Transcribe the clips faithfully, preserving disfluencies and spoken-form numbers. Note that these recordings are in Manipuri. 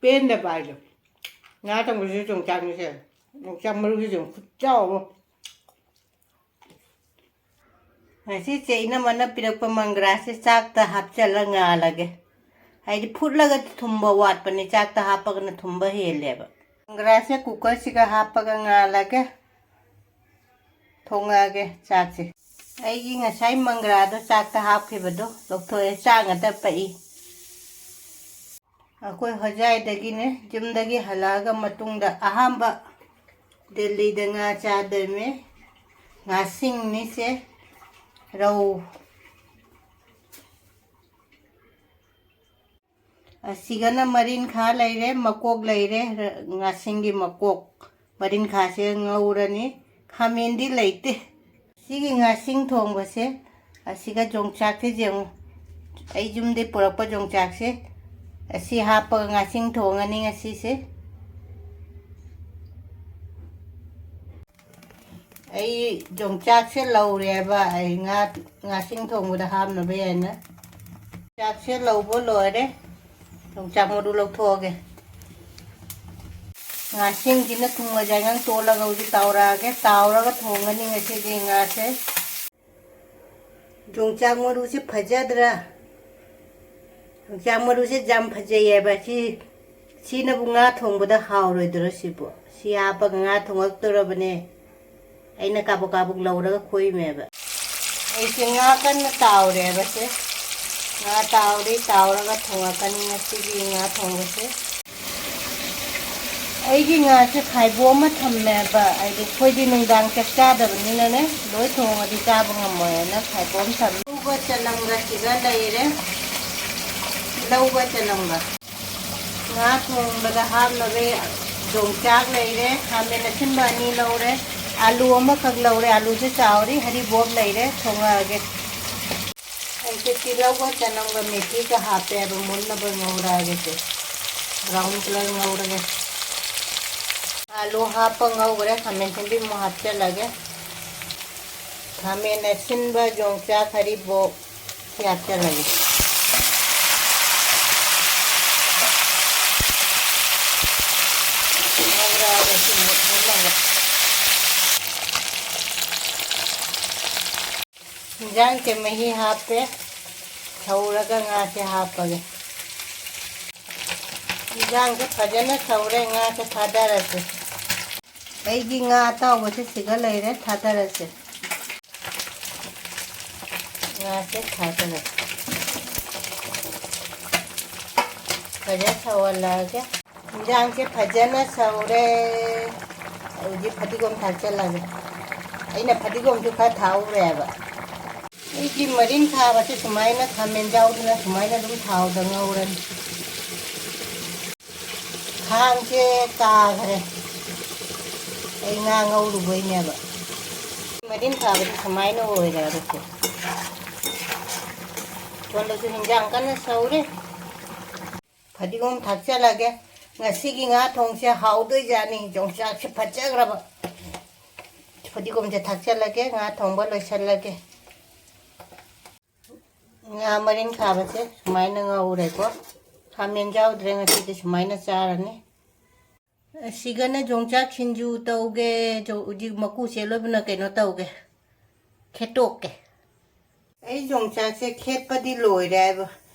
ꯄꯦꯟꯗꯕ ꯍꯥꯏꯗꯣ꯫ ꯉꯥ ꯊꯣꯡꯕꯁꯤꯁꯨ ꯌꯣꯡꯆꯥꯛꯅꯤꯁꯦ꯫ ꯌꯣꯡꯆꯥꯛ ꯃꯔꯨꯁꯤꯁꯨ ꯌꯦꯡꯉꯨ, ꯈꯨꯠꯆꯥꯎ ꯑꯃ꯫ ꯉꯁꯤꯁꯦ ꯏꯅꯝꯃꯅ ꯄꯤꯔꯛꯄ ꯃꯪꯒ꯭ꯔꯥꯁꯦ ꯆꯥꯛꯇ ꯍꯥꯞꯆꯜꯂ ꯉꯥꯜꯂꯒꯦ꯫ ꯍꯥꯏꯗꯤ ꯐꯨꯠꯂꯒꯗꯤ ꯊꯨꯝꯕ ꯋꯥꯠꯄꯅꯤ, ꯆꯥꯛꯇ ꯍꯥꯞꯄꯒꯅ ꯊꯨꯝꯕ ꯍꯦꯜꯂꯦꯕ꯫ ꯃꯪꯒ꯭ꯔꯥꯁꯦ ꯀꯨꯀꯔꯁꯤꯒ ꯍꯥꯞꯄꯒ ꯉꯥꯜꯂꯒꯦ꯫ ꯊꯣꯡꯉꯛꯑꯒꯦ ꯆꯥꯛꯁꯦ꯫ ꯑꯩꯒꯤ ꯉꯁꯥꯏ ꯃꯪꯒ꯭ꯔꯥꯗꯣ ꯆꯥꯛꯇ ꯍꯥꯞꯈꯤꯕꯗꯣ ꯂꯧꯊꯣꯛꯑꯦ, ꯆꯥꯛ ꯉꯥꯛꯇ ꯄꯛꯏ꯫ ꯑꯩꯈꯣꯏ ꯍꯣꯖꯥꯏꯗꯒꯤꯅꯦ, ꯌꯨꯝꯗꯒꯤ ꯍꯜꯂꯛꯑꯒ ꯃꯇꯨꯡꯗ ꯑꯍꯥꯟꯕ ꯗꯦꯜꯂꯤꯗ ꯉꯥ ꯆꯥꯗꯣꯏꯅꯦ꯫ ꯉꯥꯁꯤꯡꯅꯤꯁꯦ, ꯔꯧ꯫ ꯑꯁꯤꯒꯅ ꯃꯔꯤꯟꯈꯥ ꯂꯩꯔꯦ, ꯃꯀꯣꯛ ꯂꯩꯔꯦ, ꯉꯥꯁꯤꯡꯒꯤ ꯃꯀꯣꯛ꯫ ꯃꯔꯤꯟꯈꯥꯁꯦ ꯉꯧꯔꯅꯤ꯫ ꯈꯥꯃꯦꯟꯗꯤ ꯂꯩꯇꯦ꯫ ꯁꯤꯒꯤ ꯉꯥꯁꯤꯡ ꯊꯣꯡꯕꯁꯦ, ꯑꯁꯤꯒ ꯌꯣꯡꯆꯥꯛꯁꯦ ꯌꯦꯡꯉꯨ꯫ ꯑꯩ ꯌꯨꯝꯗꯩ ꯄꯨꯔꯛꯄ ꯌꯣꯡꯆꯥꯛꯁꯦ, ꯑꯁꯤ ꯍꯥꯞꯄꯒ ꯉꯥꯁꯤꯡ ꯊꯣꯡꯉꯅꯤ ꯉꯁꯤꯁꯦ꯫ ꯑꯩ ꯌꯣꯡꯆꯥꯛꯁꯦ ꯂꯧꯔꯦꯕ, ꯑꯩ ꯉꯥ, ꯉꯥꯁꯤꯡ ꯊꯣꯡꯕꯗ ꯍꯥꯞꯅꯕ ꯍꯥꯏꯅ꯫ ꯌꯣꯡꯆꯥꯛꯁꯦ ꯂꯧꯕ ꯂꯣꯏꯔꯦ꯫ ꯌꯣꯡꯆꯥꯛ ꯃꯔꯨ ꯂꯧꯊꯣꯛꯑꯒꯦ꯫ ꯉꯥꯁꯤꯡꯁꯤꯅ ꯊꯨꯝꯒ ꯌꯥꯏꯉꯪ ꯇꯣꯜꯂꯒ ꯍꯧꯖꯤꯛ ꯇꯥꯎꯔꯛꯑꯒꯦ꯫ ꯇꯥꯎꯔꯒ ꯊꯣꯡꯒꯅꯤ ꯉꯁꯤꯗꯤ ꯉꯥꯁꯦ꯫ ꯌꯣꯡꯆꯥꯛ ꯃꯔꯨꯁꯦ ꯐꯖꯗ꯭ꯔꯥ? ꯌꯣꯡꯆꯥꯛ ꯃꯔꯨꯁꯦ ꯌꯥꯝ ꯐꯖꯩꯌꯦꯕ꯫ ꯁꯤ, ꯁꯤꯅꯕꯨ ꯉꯥ ꯊꯣꯡꯕꯗ ꯍꯥꯎꯔꯣꯏꯗ꯭ꯔꯣ ꯁꯤꯕꯨ? ꯁꯤ ꯍꯥꯞꯄꯒ ꯉꯥ ꯊꯣꯡꯉꯛꯇꯣꯔꯕꯅꯦ꯫ ꯑꯩꯅ ꯀꯥꯕꯛ ꯀꯥꯕꯛ ꯂꯧꯔꯒ ꯈꯣꯏꯃꯦꯕ꯫ ꯑꯩꯁꯦ ꯉꯥ ꯀꯟꯅ ꯇꯥꯎꯔꯦꯕ ꯁꯦ꯫ ꯉꯥ ꯇꯥꯎꯔꯤ, ꯇꯥꯎꯔꯒ ꯊꯣꯡꯉꯛꯀꯅꯤ ꯉꯁꯤꯒꯤ ꯉꯥ ꯊꯣꯡꯕꯁꯦ꯫ ꯑꯩꯒꯤ ꯉꯥꯁꯦ ꯈꯥꯏꯕꯣꯛ ꯑꯃ ꯊꯝꯃꯦꯕ, ꯍꯥꯏꯗꯤ ꯑꯩꯈꯣꯏꯗꯤ ꯅꯨꯡꯗꯥꯡ ꯆꯥꯛ ꯆꯥꯗꯕꯅꯤꯅꯅꯦ, ꯂꯣꯏ ꯊꯣꯡꯉꯗꯤ ꯆꯥꯕ ꯉꯝꯃꯣꯏꯅ ꯈꯥꯏꯕꯣꯛ ꯑꯃ ꯊꯝꯃꯦ꯫ ꯇꯤꯜꯍꯧꯒ ꯆꯅꯝꯒ ꯁꯤꯒ ꯂꯩꯔꯦ꯫ ꯇꯤꯜꯍꯧꯒ ꯆꯅꯝꯒ꯫ ꯉꯥ ꯊꯣꯡꯕꯗ ꯍꯥꯞꯅꯕ ꯌꯣꯡꯆꯥꯛ ꯂꯩꯔꯦ, ꯈꯥꯃꯦꯟ ꯑꯁꯤꯟꯕ ꯑꯅꯤ ꯂꯧꯔꯦ, ꯑꯥꯂꯨ ꯑꯃꯈꯛ ꯂꯧꯔꯦ, ꯑꯥꯂꯨꯁꯦ ꯆꯥꯎꯔꯤ, ꯍꯔꯤꯕꯣꯞ ꯂꯩꯔꯦ, ꯊꯣꯡꯉꯛꯑꯒꯦ꯫ ꯑꯩꯁꯦ ꯇꯤꯜꯍꯧꯒ ꯆꯅꯝꯒ ꯃꯦꯊꯤꯒ ꯍꯥꯞꯄꯦ, ꯑꯗꯨ ꯃꯨꯟꯅꯕ ꯉꯧꯔꯛꯑꯒꯦ ꯁꯦ꯫ Brown colour ꯉꯧꯔꯒꯦ꯫ ꯑꯥꯂꯨ ꯍꯥꯞꯄ ꯉꯧꯈ꯭ꯔꯦ, ꯈꯥꯃꯦꯟ ꯑꯁꯤꯟꯕꯤ ꯑꯃꯨꯛ ꯍꯥꯞꯆꯤꯜꯂꯒꯦ꯫ ꯈꯥꯃꯦꯟ ꯑꯁꯤꯟꯕ, ꯌꯣꯡꯆꯥꯛ, ꯍꯔꯤꯕꯣꯞ ꯁꯤ ꯍꯥꯞꯆꯤꯜꯂꯒꯦ꯫ ꯏꯟꯖꯥꯡꯁꯦ ꯃꯍꯤ ꯍꯥꯞꯄꯦ꯫ ꯁꯧꯔꯒ ꯉꯥꯁꯦ ꯍꯥꯞꯄꯒꯦ꯫ ꯏꯟꯖꯥꯡꯁꯦ ꯐꯖꯅ ꯁꯧꯔꯦ, ꯉꯥꯁꯦ ꯊꯥꯗꯔꯁꯦ꯫ ꯑꯩꯒꯤ ꯉꯥ ꯑꯇꯥꯎꯕꯁꯦ ꯁꯤꯒ ꯂꯩꯔꯦ, ꯊꯥꯗꯔꯁꯦ꯫ ꯉꯥꯁꯦ ꯊꯥꯗꯔꯁꯦ꯫ ꯐꯖꯅ ꯁꯧꯍꯜꯂꯛꯑꯒꯦ꯫ ꯏꯟꯖꯥꯡꯁꯦ ꯐꯖꯅ ꯁꯧꯔꯦ꯫ ꯍꯧꯖꯤꯛ ꯐꯗꯤꯒꯣꯝ ꯊꯥꯛꯆꯜꯂꯒꯦ꯫ ꯑꯩꯅ ꯐꯗꯤꯒꯣꯝꯁꯨ ꯈꯔ ꯊꯥꯛꯎꯔꯦꯕ꯫ ꯑꯩꯒꯤ ꯃꯔꯤꯟ ꯈꯥꯕꯁꯦ ꯁꯨꯃꯥꯏꯅ ꯈꯥꯃꯦꯟ ꯌꯥꯎꯗꯅ ꯁꯨꯃꯥꯏꯅ ꯑꯗꯨꯝ ꯊꯥꯎꯗ ꯉꯧꯔꯅꯤ꯫ ꯈꯥꯡꯁꯦ ꯀꯥꯈ꯭ꯔꯦ꯫ ꯑꯩ ꯉꯥ ꯉꯧꯔꯨꯕꯩꯅꯦꯕ꯫ ꯃꯔꯤꯟ ꯈꯥꯕꯁꯦ ꯁꯨꯃꯥꯏꯅ ꯑꯣꯏꯔꯦꯕꯁꯦ꯫ ꯁꯣꯝꯗꯁꯨ ꯍꯤꯟꯖꯥꯡ ꯀꯟꯅ ꯁꯧꯔꯤ꯫ ꯐꯗꯤꯒꯣꯝ ꯊꯥꯛꯆꯜꯂꯒꯦ꯫ ꯉꯁꯤꯒꯤ ꯉꯥ ꯊꯣꯡꯁꯦ ꯍꯥꯎꯗꯣꯏꯖꯥꯠꯅꯤ꯫ ꯌꯣꯡꯆꯥꯛꯁꯦ ꯐꯖꯈ꯭ꯔꯕ꯫ ꯐꯗꯤꯒꯣꯝꯁꯦ ꯊꯥꯛꯆꯜꯂꯒꯦ, ꯉꯥ ꯊꯣꯡꯕ ꯂꯣꯏꯁꯜꯂꯒꯦ꯫ ꯉꯥ ꯃꯔꯤꯟ ꯈꯥꯕꯁꯦ ꯁꯨꯃꯥꯏꯅ ꯉꯧꯔꯦꯀꯣ꯫ ꯈꯥꯃꯦꯟ ꯌꯥꯎꯗ꯭ꯔꯦ ꯉꯁꯤꯗꯤ, ꯁꯨꯃꯥꯏꯅ ꯆꯥꯔꯅꯤ꯫ ꯑꯁꯤꯒꯅ ꯌꯣꯡꯆꯥꯛ ꯁꯤꯡꯖꯨ ꯇꯧꯒꯦ꯫ ꯖꯣ-, ꯍꯧꯖꯤꯛ ꯃꯀꯨꯁꯦ ꯂꯣꯏꯕꯅ ꯀꯩꯅꯣ ꯇꯧꯒꯦ, ꯈꯦꯠꯇꯣꯛꯀꯦ꯫ ꯑꯩ ꯌꯣꯡꯆꯥꯛꯁꯦ ꯈꯦꯠꯄꯗꯤ ꯂꯣꯏꯔꯦ ꯍꯥꯏꯕ꯫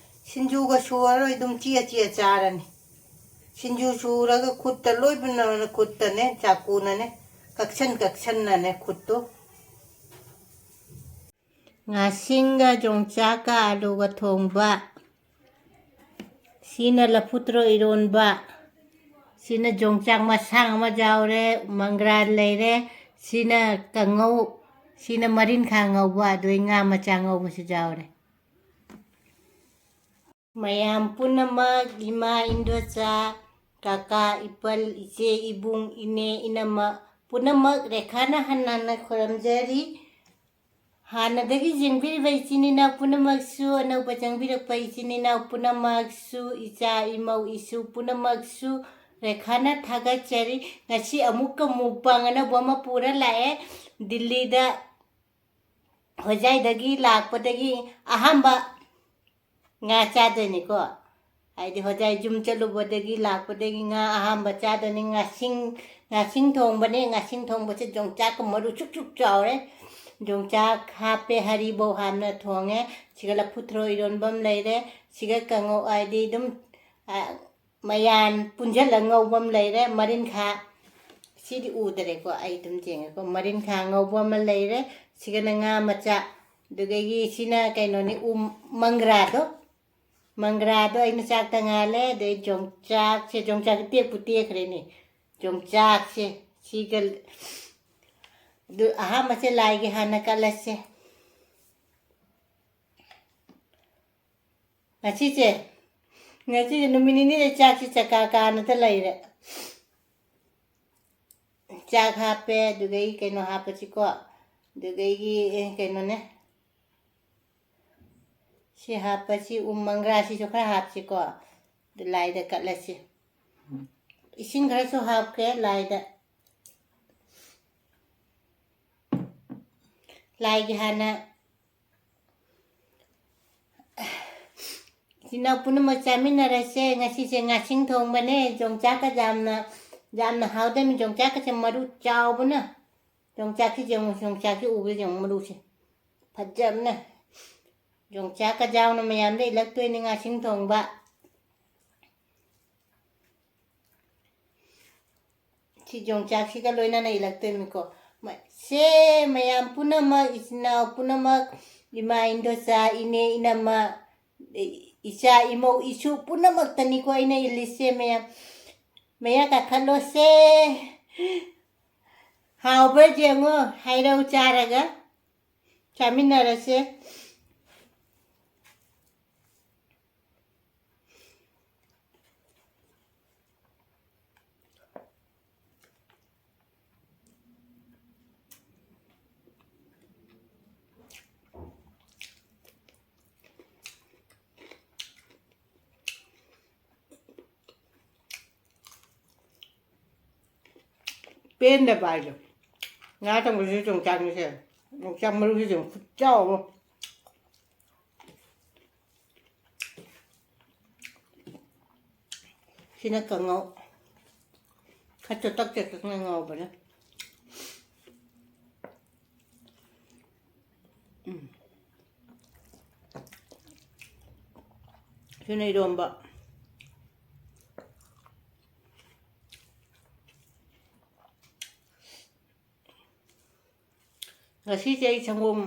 ꯁꯤꯡꯖꯨꯒ ꯁꯨꯔꯔꯣꯏ, ꯑꯗꯨꯝ ꯆꯤꯌ ꯆꯤꯌ ꯆꯥꯔꯅꯤ꯫ ꯁꯤꯡꯖꯨ ꯁꯨꯔꯒ ꯈꯨꯠꯇ ꯂꯣꯏꯕꯅ, ꯈꯨꯠꯇꯅꯦ, ꯆꯥꯀꯨꯅꯅꯦ, ꯀꯛꯁꯟ ꯀꯛꯁꯟꯅꯅꯦ ꯈꯨꯠꯇꯣ꯫ ꯉꯥꯁꯤꯡꯒ ꯌꯣꯡꯆꯥꯛꯀ ꯑꯂꯨꯒ ꯊꯣꯡꯕ꯫ ꯁꯤꯅ ꯂꯐꯨ ꯊꯔꯣ ꯏꯔꯣꯟꯕ꯫ ꯁꯤꯅ ꯌꯣꯡꯆꯥꯛ ꯃꯁꯥꯡ ꯑꯃ ꯌꯥꯎꯔꯦ, ꯃꯪꯒ꯭ꯔꯥ ꯂꯩꯔꯦ꯫ ꯁꯤꯅ ꯀꯥꯡꯉꯧ, ꯁꯤꯅ ꯃꯔꯤꯟꯈꯥ ꯉꯧꯕ, ꯑꯗꯨꯗꯩ ꯉꯥ ꯃꯆꯥ ꯉꯧꯕꯁꯨ ꯌꯥꯎꯔꯦ꯫ ꯃꯌꯥꯝ ꯄꯨꯝꯅꯃꯛ, ꯏꯃꯥ, ꯏꯟꯗꯣꯆꯥ, ꯀꯀꯥ, ꯏꯄꯜ, ꯏꯆꯦ, ꯏꯕꯨꯡ, ꯏꯅꯦ, ꯏꯅꯝꯃ ꯄꯨꯝꯅꯃꯛ ꯔꯦꯈꯥꯅ ꯍꯟꯅ ꯍꯟꯅ ꯈꯨꯔꯨꯝꯖꯔꯤ꯫ ꯍꯥꯟꯅꯗꯒꯤ ꯌꯦꯡꯕꯤꯔꯤꯕ ꯏꯆꯤꯟ ꯏꯅꯥꯎ ꯄꯨꯝꯅꯃꯛꯁꯨ, ꯑꯅꯧꯕ ꯆꯪꯕꯤꯔꯛꯄ ꯏꯆꯤꯟ ꯏꯅꯥꯎ ꯄꯨꯝꯅꯃꯛꯁꯨ, ꯏꯆꯥ ꯏꯃꯧ ꯏꯁꯨ ꯄꯨꯝꯅꯃꯛꯁꯨ ꯔꯦꯈꯥꯅ ꯊꯥꯒꯠꯆꯔꯤ꯫ ꯉꯁꯤ ꯑꯃꯨꯛꯀ mukbang ꯑꯅꯧꯕ ꯑꯃ ꯄꯨꯔ ꯂꯥꯛꯑꯦ꯫ ꯗꯤꯜꯂꯤꯗ ꯍꯣꯖꯥꯏꯗꯒꯤ ꯂꯥꯛꯄꯗꯒꯤ ꯑꯍꯥꯟꯕ ꯉꯥ ꯆꯥꯗꯣꯏꯅꯤꯀꯣ꯫ ꯍꯥꯏꯗꯤ ꯍꯣꯖꯥꯏ ꯌꯨꯝ ꯆꯠꯂꯨꯕꯗꯒꯤ ꯂꯥꯛꯄꯗꯒꯤ ꯉꯥ ꯑꯍꯥꯟꯕ ꯆꯥꯗꯣꯏꯅꯤ꯫ ꯉꯥꯁꯤꯡ, ꯉꯥꯁꯤꯡ ꯊꯣꯡꯕꯅꯦ꯫ ꯉꯥꯁꯤꯡ ꯊꯣꯡꯕꯁꯦ ꯌꯣꯡꯆꯥꯛꯀ ꯃꯔꯨ ꯁꯨꯛ ꯁꯨꯛ ꯆꯥꯎꯔꯦ꯫ ꯌꯣꯡꯆꯥꯛ ꯍꯥꯞꯄꯦ, ꯍꯔꯤꯕꯣꯞ ꯍꯥꯞꯅ ꯊꯣꯡꯉꯦ꯫ ꯁꯤꯒ ꯂꯐꯨ ꯊꯔꯣ ꯏꯔꯣꯟꯕ ꯑꯃ ꯂꯩꯔꯦ꯫ ꯁꯤꯒ ꯀꯥꯡꯉꯧ, ꯍꯥꯏꯗꯤ ꯑꯗꯨꯝ, ꯑ, ꯃꯌꯥꯟ ꯄꯨꯟꯁꯤꯜꯂ ꯉꯧꯕ ꯑꯃ ꯂꯩꯔꯦ꯫ ꯃꯔꯤꯟꯈꯥ, ꯁꯤꯗꯤ ꯎꯗꯔꯦꯀꯣ, ꯑꯩ ꯑꯗꯨꯝ ꯌꯦꯡꯉꯦꯀꯣ꯫ ꯃꯔꯤꯟꯈꯥ ꯉꯧꯕ ꯑꯃ ꯂꯩꯔꯦ꯫ ꯁꯤꯒꯅ ꯉꯥ ꯃꯆꯥ, ꯑꯗꯨꯗꯒꯤ ꯁꯤꯅ ꯀꯩꯅꯣꯅꯤ, ꯎ ꯃꯪꯒ꯭ꯔꯥꯗꯣ꯫ ꯃꯪꯒ꯭ꯔꯥꯗꯣ ꯑꯩꯅ ꯆꯥꯛꯇ ꯉꯥꯜꯂꯦ꯫ ꯑꯗꯩ ꯌꯣꯡꯆꯥꯛꯁꯦ, ꯌꯣꯡꯆꯥꯛ ꯇꯦꯛꯄꯨ ꯇꯦꯛꯈ꯭ꯔꯦꯅꯦ꯫ ꯌꯣꯡꯆꯥꯛꯁꯦ ꯁꯤꯒ, ꯑꯗꯨ ꯑꯍꯥꯟꯕꯁꯦ ꯂꯥꯏꯒꯤ ꯍꯥꯟꯅ ꯀꯠꯂꯁꯦ꯫ ꯉꯁꯤꯁꯦ, ꯉꯁꯤꯁꯦ ꯅꯨꯃꯤꯠ ꯅꯤꯅꯤꯗ ꯆꯥꯛꯁꯤ ꯆꯀꯥ ꯀꯥꯅꯗ ꯂꯩꯔꯦ꯫ ꯆꯥꯛ ꯍꯥꯞꯄꯦ, ꯑꯗꯨꯗꯒꯤ ꯀꯩꯅꯣ ꯍꯥꯞꯄꯁꯤꯀꯣ, ꯑꯗꯨꯗꯒꯤ, ꯑꯦ, ꯀꯩꯅꯣꯅꯦ, ꯁꯤ ꯍꯥꯞꯄꯁꯤ, ꯎ ꯃꯪꯒ꯭ꯔꯥꯁꯤꯁꯨ ꯈꯔ ꯍꯥꯞꯁꯤꯀꯣ꯫ ꯑꯗꯨ ꯂꯥꯏꯗ ꯀꯠꯂꯁꯤ꯫ ꯏꯁꯤꯡ ꯈꯔꯁꯨ ꯍꯥꯞꯀꯦ ꯂꯥꯏꯗ꯫ ꯂꯥꯏꯒꯤ ꯍꯥꯟꯅ ꯏꯆꯤꯟ ꯏꯅꯥꯎ ꯄꯨꯝꯅꯃꯛ ꯆꯥꯃꯤꯟꯅꯔꯁꯦ꯫ ꯉꯁꯤꯁꯦ ꯉꯥꯁꯤꯡ ꯊꯣꯡꯕꯅꯦ꯫ ꯌꯣꯡꯆꯥꯛꯀ ꯌꯥꯝꯅ, ꯌꯥꯝꯅ ꯍꯥꯎꯗꯣꯏꯅꯤ꯫ ꯌꯣꯡꯆꯥꯛꯀꯁꯦ ꯃꯔꯨ ꯆꯥꯎꯕꯅ꯫ ꯌꯣꯡꯆꯥꯛꯁꯤ ꯌꯦꯡꯉꯨ, ꯌꯣꯡꯆꯥꯛꯁꯤ ꯎꯕꯗ ꯌꯦꯡꯉꯨ ꯃꯔꯨꯁꯦ꯫ ꯐꯖꯕꯅ꯫ ꯌꯣꯡꯆꯥꯛꯀ ꯌꯥꯎꯅ ꯃꯌꯥꯝꯗ ꯏꯜꯂꯛꯇꯣꯏꯅꯤ ꯉꯥꯁꯤꯡ ꯊꯣꯡꯕ꯫ ꯁꯤ ꯌꯣꯡꯆꯥꯛꯁꯤꯒ ꯂꯣꯏꯅꯅ ꯏꯜꯂꯛꯇꯣꯏꯅꯤꯀꯣ꯫ ꯃ-, ꯁꯦ ꯃꯌꯥꯝ ꯄꯨꯝꯅꯃꯛ, ꯏꯆꯤꯟ ꯏꯅꯥꯎ ꯄꯨꯝꯅꯃꯛ, ꯏꯃꯥ, ꯏꯟꯗꯣꯆꯥ, ꯏꯅꯦ, ꯏꯅꯝꯃ, ꯏ-, ꯏꯆꯥ, ꯏꯃꯧ, ꯏꯁꯨ ꯄꯨꯝꯅꯃꯛꯇꯅꯤꯀꯣ ꯑꯩꯅ ꯏꯜꯂꯤꯁꯦ ꯃꯌꯥꯝ꯫ ꯃꯌꯥ ꯀꯥꯈꯠꯂꯣꯁꯦ꯫ ꯍꯥꯎꯕ꯭ꯔꯥ ꯌꯦꯡꯉꯣ, ꯍꯩꯔꯧ ꯆꯥꯔꯒ ꯆꯥꯃꯤꯟꯅꯔꯁꯦ꯫ ꯄꯦꯟꯗꯕ ꯍꯥꯏꯗꯣ꯫ ꯉꯥ ꯊꯣꯡꯕꯁꯤꯁꯨ ꯌꯣꯡꯆꯥꯛꯅꯤꯁꯦ꯫ ꯌꯣꯡꯆꯥꯛ ꯃꯔꯨꯁꯤꯁꯨ ꯌꯦꯡꯉꯨ, ꯈꯨꯠꯆꯥꯎ ꯑꯃ꯫ ꯁꯤꯅ ꯀꯥꯡꯉꯧ꯫ ꯈꯔ ꯆꯣꯇꯛ ꯆꯣꯇꯛꯅ ꯉꯧꯕꯅꯦ꯫ ꯎꯝ꯫ ꯁꯤꯅ ꯏꯔꯣꯝꯕ꯫ ꯉꯁꯤꯁꯦ ꯑꯩ ꯁꯪꯒꯣꯝ,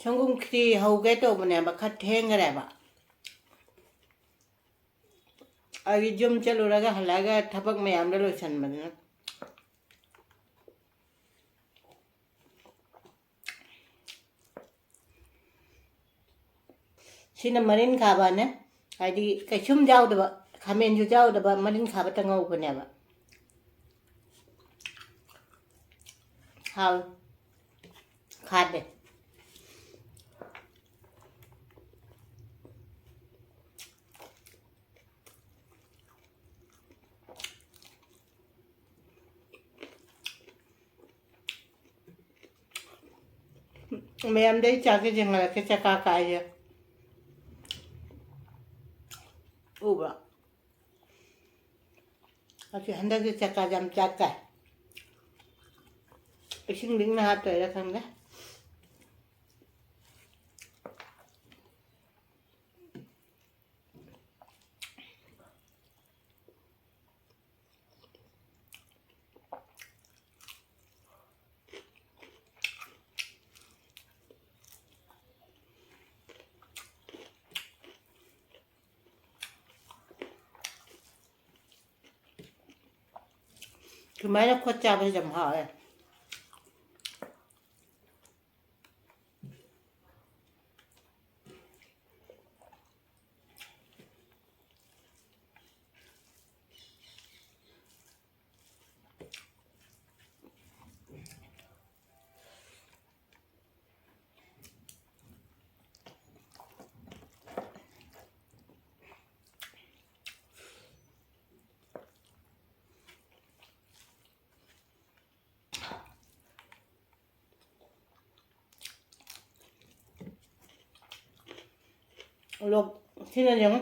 ꯁꯪꯒꯣꯝ ꯈꯤꯔꯤ ꯍꯧꯒꯦ ꯇꯧꯕꯅꯦꯕ, ꯈꯔ ꯊꯦꯡꯈ꯭ꯔꯦꯕ꯫ ꯑꯩ ꯌꯨꯝ ꯆꯠꯂꯨꯔꯒ ꯍꯜꯂꯛꯑꯒ ꯊꯕꯛ ꯃꯌꯥꯝꯗꯣ ꯂꯣꯏꯁꯟꯕꯅꯤꯅ꯫ ꯁꯤꯅ ꯃꯔꯤꯟ ꯈꯥꯕꯅꯦ, ꯍꯥꯏꯗꯤ ꯀꯩꯁꯨꯝ ꯌꯥꯎꯗꯕ, ꯈꯥꯃꯦꯟꯁꯨ ꯌꯥꯎꯗꯕ, ꯃꯔꯤꯟ ꯈꯥꯕꯇ ꯉꯧꯕꯅꯦꯕ꯫ ꯍꯥꯎ꯫ ꯈꯥꯗꯦ꯫ ꯃꯌꯥꯝꯗ ꯑꯩ ꯆꯥꯛꯁꯦ ꯌꯦꯡꯍꯜꯂꯛꯀꯦ, ꯆꯀꯥ ꯀꯥꯏꯁꯦ꯫ ꯎꯕ꯭ꯔꯣ? ꯑꯁꯤ ꯍꯟꯗꯛꯇꯤ ꯆꯀꯥ ꯌꯥꯝ ꯆꯥꯛ ꯀꯥꯏ꯫ ꯏꯁꯤꯡ ꯂꯤꯛꯅ ꯍꯥꯞꯇꯣꯏꯔꯥ ꯈꯪꯗꯦ꯫ ꯁꯨꯃꯥꯏꯅ ꯈꯣꯠ ꯆꯥꯕꯁꯦ ꯌꯥꯝ ꯍꯥꯎꯋꯦ꯫ ꯂꯣꯛ ꯁꯤꯅ ꯌꯦꯡꯉꯨ꯫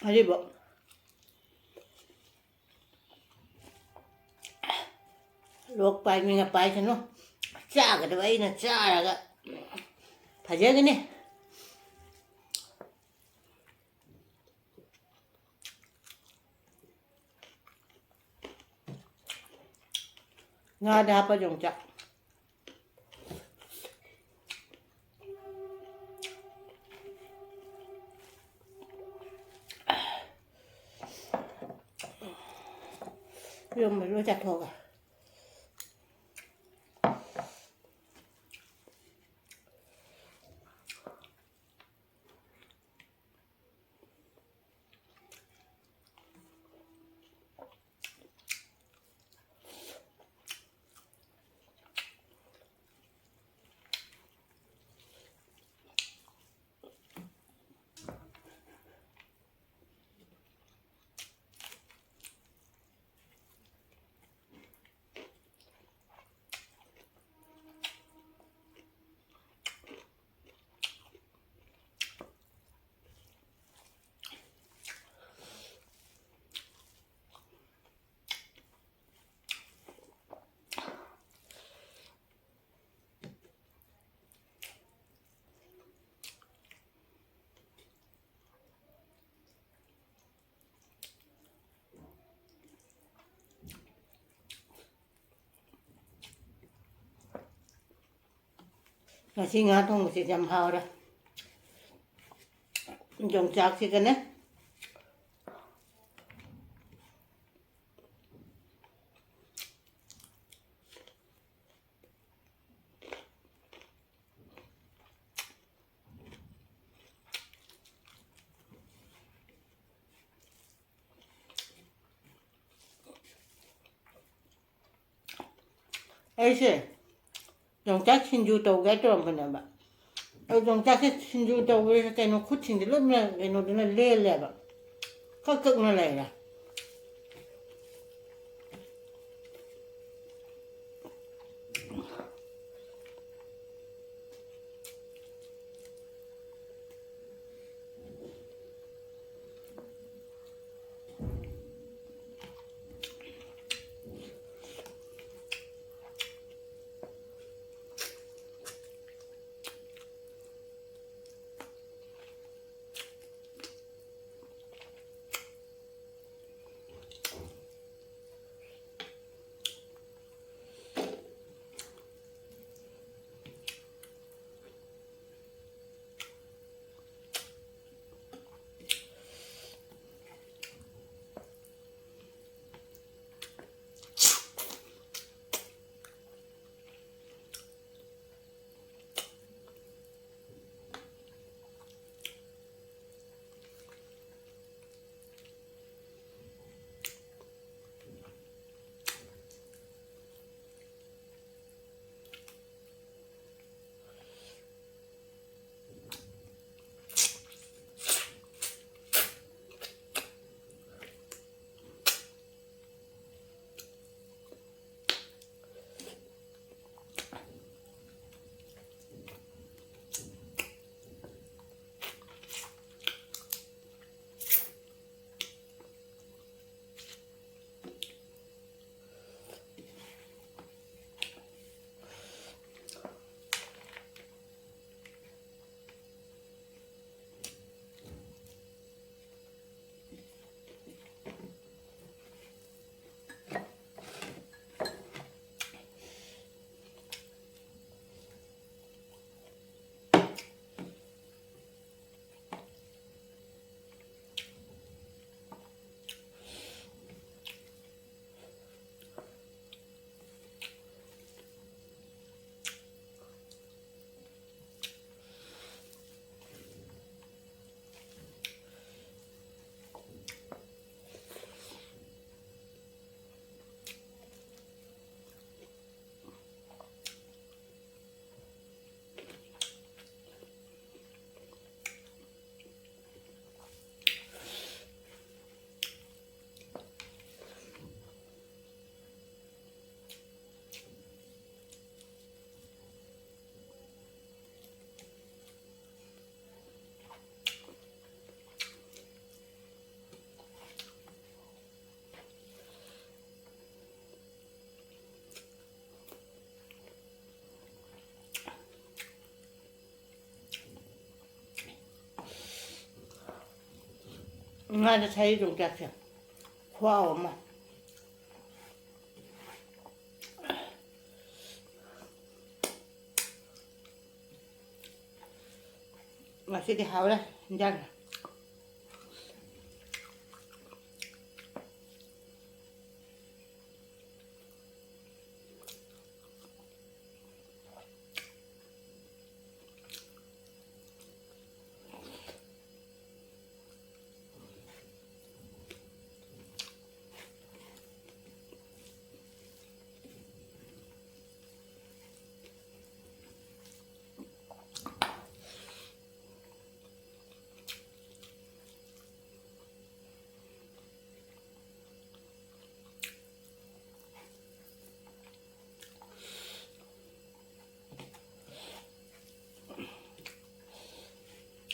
ꯑꯔꯤꯕ ꯂꯣꯛ ꯄꯥꯏ ꯃꯤꯅ ꯄꯥꯏꯁꯅꯨ꯫ ꯆꯥꯒꯗꯕ ꯑꯩꯅ ꯆꯥꯔꯒ ꯐꯖꯒꯅꯤ꯫ ꯉꯥꯗ ꯍꯥꯞꯄ ꯌꯣꯡꯆꯥꯛ꯫ ꯏꯔꯣꯝꯕ ꯂꯣꯏ ꯆꯥꯊꯣꯛꯑꯒ꯫ ꯉꯁꯤ ꯉꯥ ꯊꯣꯡꯕꯁꯤꯗꯤ ꯌꯥꯝ ꯍꯥꯎꯔꯦ꯫ ꯌꯣꯡꯆꯥꯛꯁꯤꯒꯅꯦ꯫ ꯑꯩꯁꯦ ꯌꯣꯡꯆꯥꯛ ꯁꯤꯡꯖꯨ ꯇꯧꯒꯦ ꯇꯧꯔꯝꯕꯅꯦꯕ꯫ ꯑꯗꯨ ꯌꯣꯡꯆꯥꯛꯁꯦ ꯁꯤꯡꯖꯨ ꯇꯧꯕꯁꯦ ꯀꯩꯅꯣ, ꯈꯨꯠꯁꯤꯡꯁꯦ ꯂꯣꯏꯅ ꯀꯩꯅꯣꯗꯨꯅ ꯂꯦꯜꯂꯦꯕ, ꯀꯛ ꯀꯛꯅ ꯂꯩꯔꯦ꯫ ꯉꯥꯗ ꯊꯥꯛꯏ ꯌꯣꯡꯆꯥꯛꯁꯦ ꯈꯨꯍꯥꯎ ꯑꯃ꯫ ꯉꯁꯤꯗꯤ ꯍꯥꯎꯔꯦ ꯏꯟꯖꯥꯡ꯫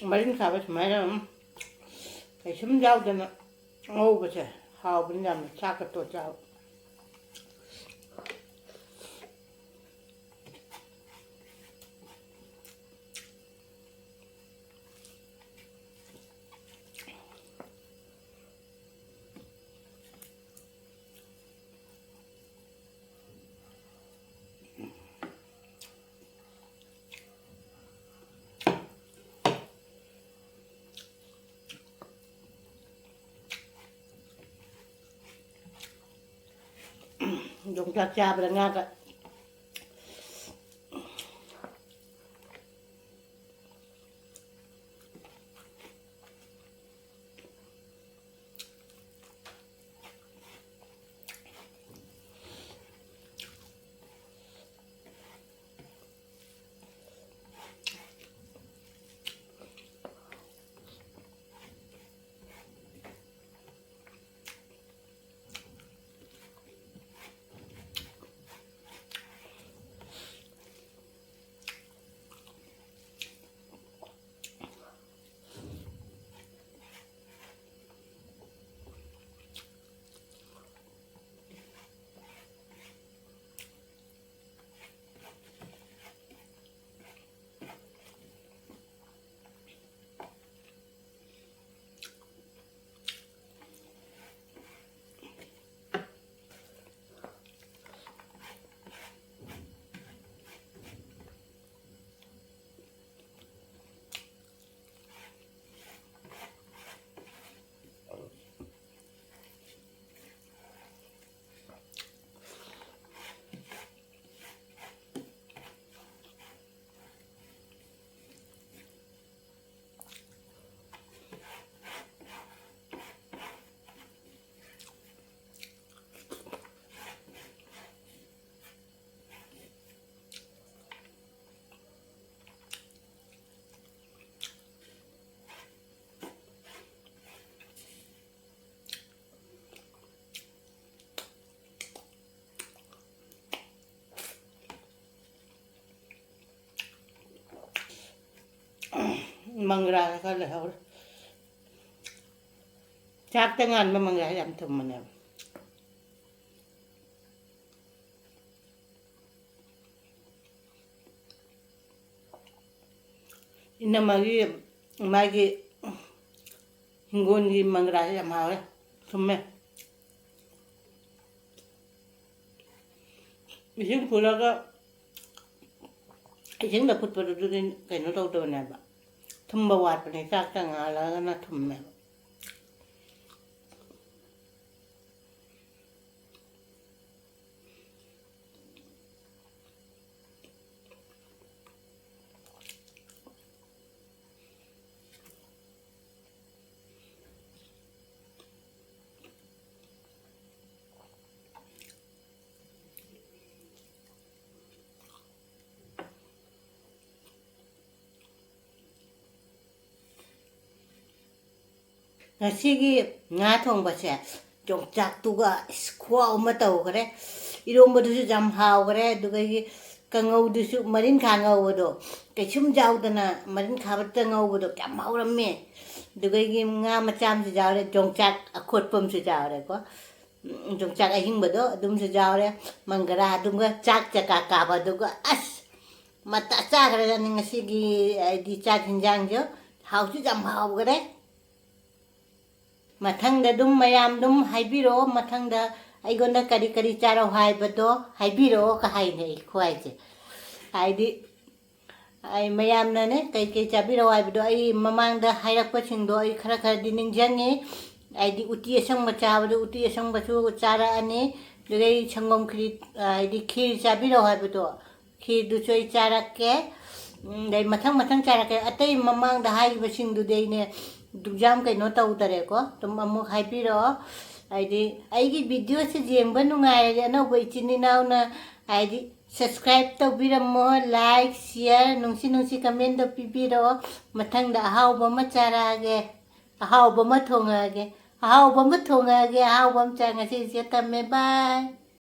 ꯃꯔꯤꯟ ꯈꯥꯕ ꯁꯨꯃꯥꯏꯅ ꯑꯗꯨꯝ ꯀꯩꯁꯨꯝ ꯌꯥꯎꯗꯅ ꯉꯧꯕꯁꯦ ꯍꯥꯎꯕꯅꯤ ꯌꯥꯝꯅ, ꯆꯥꯛꯀ ꯇꯣꯠ ꯆꯥꯕ꯫ ꯌꯣꯡꯆꯥꯛ ꯆꯥꯕꯗ ꯉꯥꯒ꯫ ꯃꯪꯒ꯭ꯔꯥ ꯈꯔ ꯂꯩꯍꯧꯔꯦ꯫ ꯆꯥꯛꯇ ꯉꯥꯟꯕ ꯃꯪꯒ꯭ꯔꯥ ꯌꯥꯝ ꯊꯨꯝꯕꯅꯦꯕ꯫ ꯏꯅꯝꯃꯒꯤ, ꯃꯥꯒꯤ ꯍꯤꯡꯒꯣꯜꯒꯤ ꯃꯪꯒ꯭ꯔꯥꯁꯦ ꯌꯥꯝ ꯍꯥꯎꯋꯦ, ꯊꯨꯝꯃꯦ꯫ ꯏꯁꯤꯡ ꯐꯨꯠꯂꯒ ꯏꯁꯤꯡꯗ ꯐꯨꯠꯄꯗꯨꯗꯤ ꯀꯩꯅꯣ ꯇꯧꯗꯕꯅꯦꯕ, ꯊꯨꯝꯕ ꯋꯥꯠꯄꯅꯦ, ꯆꯥꯛꯇ ꯉꯥꯜꯂꯒꯅ ꯊꯨꯝꯃꯦꯕ꯫ ꯉꯁꯤꯒꯤ ꯉꯥ ꯊꯣꯡꯕꯁꯦ ꯌꯣꯡꯆꯥꯛꯇꯨꯒ ꯏꯁ ꯈꯨꯍꯥꯎ ꯑꯃ ꯇꯧꯈ꯭ꯔꯦ꯫ ꯏꯔꯣꯝꯕꯗꯨꯁꯨ ꯌꯥꯝ ꯍꯥꯎꯈ꯭ꯔꯦ꯫ ꯑꯗꯨꯗꯒꯤ ꯀꯥꯡꯉꯧꯗꯨꯁꯨ ꯃꯔꯤꯟꯈꯥ ꯉꯧꯕꯗꯣ, ꯀꯩꯁꯨꯝ ꯌꯥꯎꯗꯅ ꯃꯔꯤꯟꯈꯥ ꯈꯛꯇ ꯉꯧꯕꯗꯣ ꯀꯌꯥꯝ ꯍꯥꯎꯔꯝꯃꯦ꯫ ꯑꯗꯨꯗꯒꯤ ꯉꯥ ꯃꯆꯥ ꯑꯃꯁꯨ ꯌꯥꯎꯔꯦ, ꯌꯣꯡꯆꯥꯛ ꯑꯈꯣꯠꯄ ꯑꯃꯁꯨ ꯌꯥꯎꯔꯦꯀꯣ꯫ ꯎꯝ, ꯌꯣꯡꯆꯥꯛ ꯑꯍꯤꯡꯕꯗꯣ ꯑꯗꯨꯝꯁꯨ ꯌꯥꯎꯔꯦ꯫ ꯃꯪꯒ꯭ꯔꯥ ꯑꯗꯨꯝꯒ ꯆꯥꯛ ꯆꯀꯥ ꯀꯥꯕꯗꯨꯒ ꯑꯁ ꯃꯇꯥ ꯆꯥꯈ꯭ꯔꯖꯥꯠꯅꯤ ꯉꯁꯤꯒꯤ, ꯍꯥꯏꯗꯤ, ꯆꯥꯛ ꯍꯤꯟꯖꯥꯡꯁꯨ ꯍꯥꯎꯁꯨ ꯌꯥꯝ ꯍꯥꯎꯈ꯭ꯔꯦ꯫ ꯃꯊꯪꯗ ꯑꯗꯨꯝ ꯃꯌꯥꯝ ꯑꯗꯨꯝ ꯍꯥꯏꯕꯤꯔꯛꯑꯣ, ꯃꯊꯪꯗ ꯑꯩꯉꯣꯟꯗ ꯀꯔꯤ ꯀꯔꯤ ꯆꯥꯔꯛꯑꯣ ꯍꯥꯏꯕꯗꯣ ꯍꯥꯏꯕꯤꯔꯛꯑꯣ ꯀ ꯍꯥꯏꯅꯦ ꯑꯩ ꯈ꯭ꯋꯥꯏꯁꯦ꯫ ꯍꯥꯏꯗꯤ ꯑꯩ ꯃꯌꯥꯝꯅꯅꯦ ꯀꯩ ꯀꯩ ꯆꯥꯕꯤꯔꯛꯑꯣ ꯍꯥꯏꯕꯗꯣ ꯑꯩ ꯃꯃꯥꯡꯗ ꯍꯥꯏꯔꯛꯄꯁꯤꯡꯗꯣ ꯑꯩ ꯈꯔ ꯈꯔꯗꯤ ꯅꯤꯡꯁꯤꯡꯉꯤ꯫ ꯍꯥꯏꯗꯤ ꯎꯇꯤ ꯑꯁꯪꯕ ꯆꯥꯕꯗꯣ ꯎꯇꯤ ꯑꯁꯪꯕꯁꯨ ꯆꯥꯔꯛꯑꯅꯤ꯫ ꯑꯗꯨꯗꯩ ꯁꯪꯒꯣꯝ ꯈꯤꯔꯤ, ꯍꯥꯏꯗꯤ ꯈꯤꯔ ꯆꯥꯕꯤꯔꯛꯑꯣ ꯍꯥꯏꯕꯗꯣ, ꯈꯤꯔꯗꯨꯁꯨ ꯑꯩ ꯆꯥꯔꯛꯀꯦ꯫ ꯎꯝ, ꯑꯗꯩ ꯃꯊꯪ ꯃꯊꯪ ꯆꯥꯔꯛꯀꯦ꯫ ꯑꯇꯩ ꯃꯃꯥꯡꯗ ꯍꯥꯏꯈꯤꯕꯁꯤꯡꯗꯨꯗꯤ ꯑꯩꯅꯦ ꯑꯗꯨꯛ ꯌꯥꯝ ꯀꯩꯅꯣ ꯇꯧꯗꯔꯦꯀꯣ꯫ ꯑꯗꯨꯝ ꯑꯃꯨꯛ ꯍꯥꯏꯕꯤꯔꯛꯑꯣ꯫ ꯍꯥꯏꯗꯤ ꯑꯩꯒꯤ videoꯁꯦ ꯌꯦꯡꯕ ꯅꯨꯡꯉꯥꯏꯔꯗꯤ ꯑꯅꯧꯕ ꯏꯆꯤꯟ ꯏꯅꯥꯎꯅ ꯍꯥꯏꯗꯤ subscribe ꯇꯧꯕꯤꯔꯝꯃꯣ, like, share, ꯅꯨꯡꯁꯤ ꯅꯨꯡꯁꯤ commentꯗꯣ ꯄꯤꯕꯤꯔꯛꯑꯣ꯫ ꯃꯊꯪꯗ ꯑꯍꯥꯎꯕ ꯑꯃ ꯆꯥꯔꯛꯑꯒꯦ, ꯑꯍꯥꯎꯕ ꯑꯃ ꯊꯣꯡꯉꯛꯑꯒꯦ, ꯑꯍꯥꯎꯕ ꯑꯃ ꯊꯣꯡꯉꯛꯑꯒꯦ, ꯑꯍꯥꯎꯕ ꯑꯃ ꯆꯥ-, ꯉꯁꯤꯁꯦ ꯊꯝꯃꯦ, bye꯫